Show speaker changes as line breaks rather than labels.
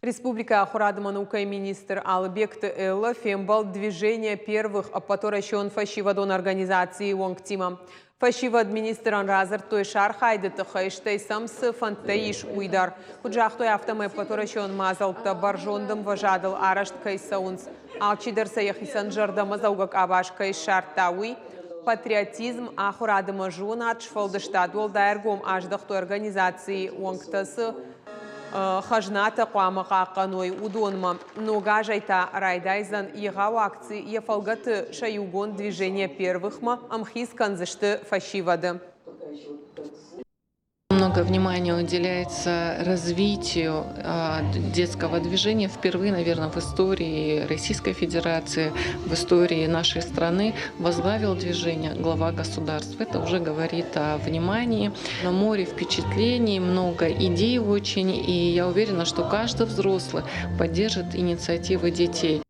Республикӕйы ахуырад ӕмӕ наукӕйы министр Алыбегты Эллӕ фембӕлд Движение первых ӕппӕтуӕрӕсеон фӕсивӕдон организацийы уӕнгтимӕ. Фӕсивӕд министрӕн радзырдтой сӕ архайды тыххӕй, стӕй сӕм цы фӕндтӕ ис, уый дӕр. Куыд загътой, афтӕмӕй ӕппӕтуӕрӕсеон мадзӕлттӕ бӕрзонд ӕмвӕзадыл арӕзт кӕй цӕуынц, алчидӕр сӕ йӕхицӕн зӕрдӕмӕдзӕугӕ къабаз кӕй ссардта, уый патриотизм, ахуырад ӕмӕ зонад, сфӕлдыстад уӕлдай ӕргом аздӕхтой организацийы уӕнгтӕ цы хӕзнатӕ хъуамӕ хъахъхъӕной, уыдонмӕ. Ног азӕй та райдайдзӕн егъау акци, йӕ фӕлгӕты сӕ иугонд Движение первых-мӕ ӕмхиц кӕндзысты фӕсивӕды.
Много внимания уделяется развитию детского движения. Впервые, наверное, в истории Российской Федерации, в истории нашей страны возглавил движение глава государства. Это уже говорит о внимании. На море впечатлений, много идей очень, и я уверена, что каждый взрослый поддержит инициативы детей.